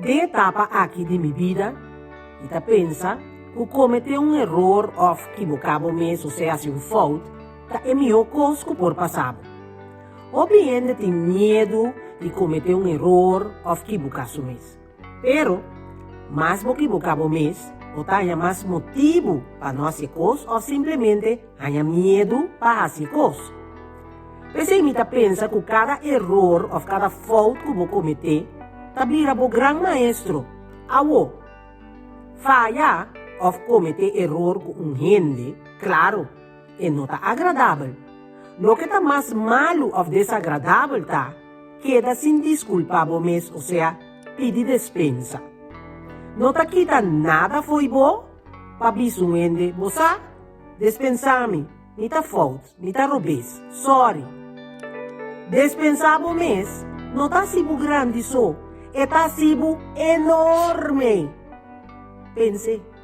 Den etapa aki di mi bida, mi ta pensa ku kometé un eror òf kiboká bo mes, osea hasi un fout, ta e mihó kos ku por pasa bo. Hopi hende tin miedu di kometé un eror òf kiboká su mes. Pero, mas bo kiboká bo mes, bo ta haña mas motibu pa no hasi e kos òf simplemente haña miedu pa hasi e kos. P'esei mi ta pensa ku kada eror òf kada fout ku bo kometé ta bira bo gran maestro. Awó, faya òf kometé eror ku un hende, klaro, e no ta agradabel. Loke ta mas malu òf desagradabel ta keda sin diskulpá bo mes, osea, pidi despensa. No ta kita nada fo'i bo pa bisa un hende, Bo sa? Despensá mi. Mi ta fout, mi ta robes, sorry. Despensá bo mes no ta hasi bo grandi so, e ta hasi bo enorme. Pens'é.